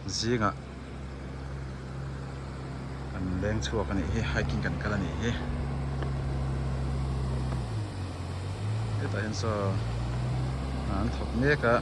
Zingah kan leng chhuak a nih hi hiking kan kal a nih hi hetah hian saw an thawk mek a.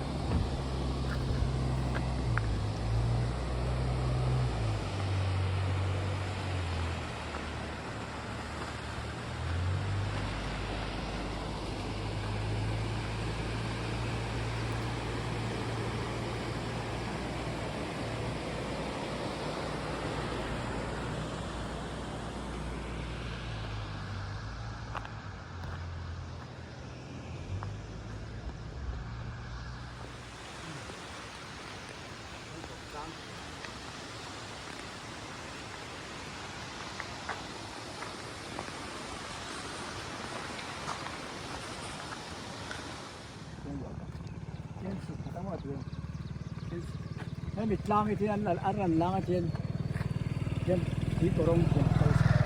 Hemi tlang hi chuan an rawn lang a chuan hian tui kawrawng hian a kal chhuak.